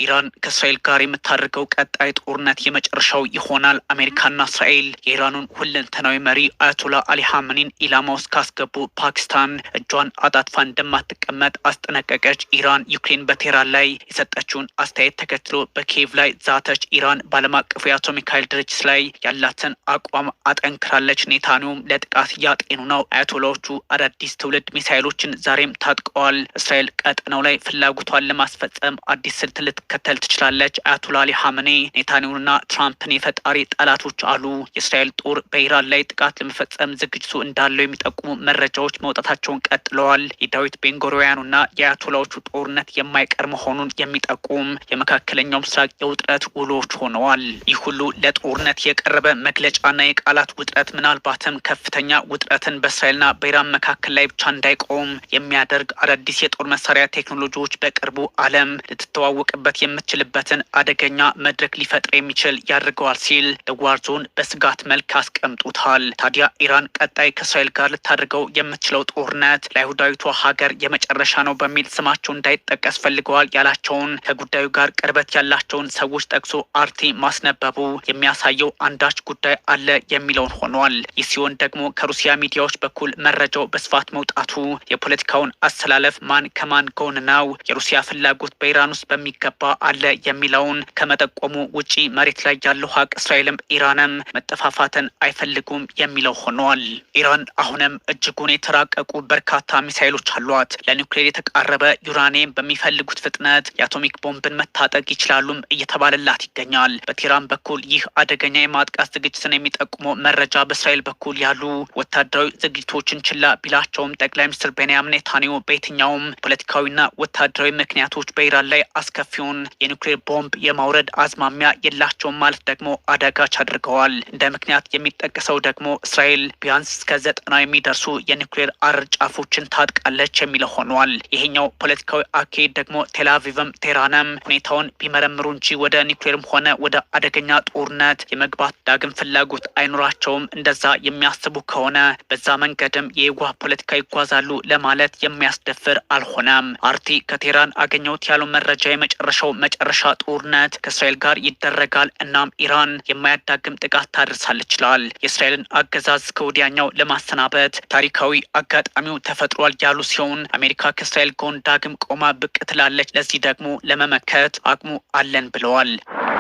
ኢራን ከእስራኤል ጋር የምታደርገው ቀጣይ ጦርነት የመጨረሻው ይሆናል። አሜሪካና እስራኤል የኢራኑን ሁለንተናዊ መሪ አያቶላ አሊ ሀመኒን ኢላማ ውስጥ ካስገቡ ፓኪስታን እጇን አጣጥፋ እንደማትቀመጥ አስጠነቀቀች። ኢራን ዩክሬን በቴህራን ላይ የሰጠችውን አስተያየት ተከትሎ በኪየቭ ላይ ዛተች። ኢራን በዓለም አቀፉ የአቶሚክ ኃይል ድርጅት ላይ ያላትን አቋም አጠንክራለች። ኔታንያሁም ለጥቃት እያጤኑ ነው። አያቶላዎቹ አዳዲስ ትውልድ ሚሳይሎችን ዛሬም ታጥቀዋል። እስራኤል ቀጠናው ላይ ፍላጎቷን ለማስፈጸም አዲስ ስልት ልትከተል ትችላለች። አያቶላ አሊ ሀመኔ ኔታንያሁንና ትራምፕን የፈጣሪ ጠላቶች አሉ። የእስራኤል ጦር በኢራን ላይ ጥቃት ለመፈጸም ዝግጅቱ እንዳለው የሚጠቁሙ መረጃዎች መውጣታቸውን ቀጥለዋል። የዳዊት ቤንጎሪያኑና የአያቶላዎቹ ጦርነት የማይቀር መሆኑን የሚጠቁም የመካከለኛው ምስራቅ የውጥረት ውሎች ሆነዋል። ይህ ሁሉ ለጦርነት የቀረበ መግለጫና የቃላት ውጥረት ምናልባትም ከፍተኛ ውጥረትን በእስራኤልና በኢራን መካከል ላይ ብቻ እንዳይቆም የሚያደርግ አዳዲስ የጦር መሳሪያ ቴክኖሎጂዎች በቅርቡ ዓለም ልትተዋወቅበት የምትችልበትን አደገኛ መድረክ ሊፈጥር የሚችል ያደርገዋል ሲል ዋርዞን በስጋት መልክ አስቀምጦታል። ታዲያ ኢራን ቀጣይ ከእስራኤል ጋር ልታደርገው የምትችለው ጦርነት ለአይሁዳዊቷ ሀገር የመጨረሻ ነው በሚል ስማቸው እንዳይጠቀስ ፈልገዋል ያላቸውን ከጉዳዩ ጋር ቅርበት ያላቸውን ሰዎች ጠቅሶ አርቲ ማስነበቡ የሚያሳየው አንዳች ጉዳይ አለ የሚለውን ሆኗል። ይህ ሲሆን ደግሞ ከሩሲያ ሚዲያዎች በኩል መረጃው በስፋት መውጣቱ የፖለቲካውን አሰላለፍ ማን ከማን ጎን ነው፣ የሩሲያ ፍላጎት በኢራን ውስጥ በሚገባ አለ የሚለውን ከመጠቆሙ ውጪ መሬት ላይ ያለው ሀቅ እስራኤልም ኢራንም መጠፋፋትን አይፈልጉም የሚለው ሆኗል። ኢራን አሁንም እጅጉን የተራቀቁ በርካታ ሚሳይሎች አሏት። ለኒውክሌር የተቃረበ ዩራኒየም በሚፈልጉት ፍጥነት የአቶሚክ ቦምብን መታጠቅ ይችላሉም እየተባለላት ይገኛል። በቴህራን በኩል ይህ አደገኛ የማጥቃት ዝግጅትን የሚጠቁመው መረጃ በእስራኤል በኩል ያሉ ወታደራዊ ዝግጅቶችን ችላ ቢላቸውም ጠቅላይ ሚኒስትር ቤንያሚን ኔታንያሁ በየትኛውም ፖለቲካዊና ወታደራዊ ምክንያቶች በኢራን ላይ አስከፊውን የኒውክሌር ቦምብ የማውረድ አዝማሚያ የላቸውም ማለት ደግሞ አዳጋች አድርገዋል። እንደ ምክንያት የሚጠቀሰው ደግሞ እስራኤል ቢያንስ እስከ 90 የሚደርሱ የኒውክሌር አረር ጫፎችን ታጥቃለች የሚለው ሆኗል። ይሄኛው ፖለቲካዊ አካሄድ ደግሞ ቴልአቪቭም ቴህራንም ሁኔታውን ቢመረምሩ እንጂ ወደ ኒውክሌርም ሆነ ወደ አደገኛ ጦርነት የመግባት ዳግም ፍላጎት አይኖራቸውም። እንደዛ የሚያስቡ ከሆነ በዛ መንገድም የየዋህ ፖለቲካ ይጓዛሉ ለማለት የሚያስደፍር አልሆነም። አርቲ ከቴህራን አገኘሁት ያለው መረጃ የመጨረሻው መጨረሻ ጦርነት ከእስራኤል ጋር ይደረጋል፣ እናም ኢራን የማያዳግም ጥቃት ታደርሳለች ይላል። የእስራኤልን አገዛዝ ከወዲያኛው ለማሰናበት ታሪካዊ አጋጣሚው ተፈጥሯል ያሉ ሲሆን አሜሪካ ከእስራኤል ጎን ዳግም ቆማ ብቅ ትላለች፣ ለዚህ ደግሞ ለመመከት አቅሙ አለን ብለዋል።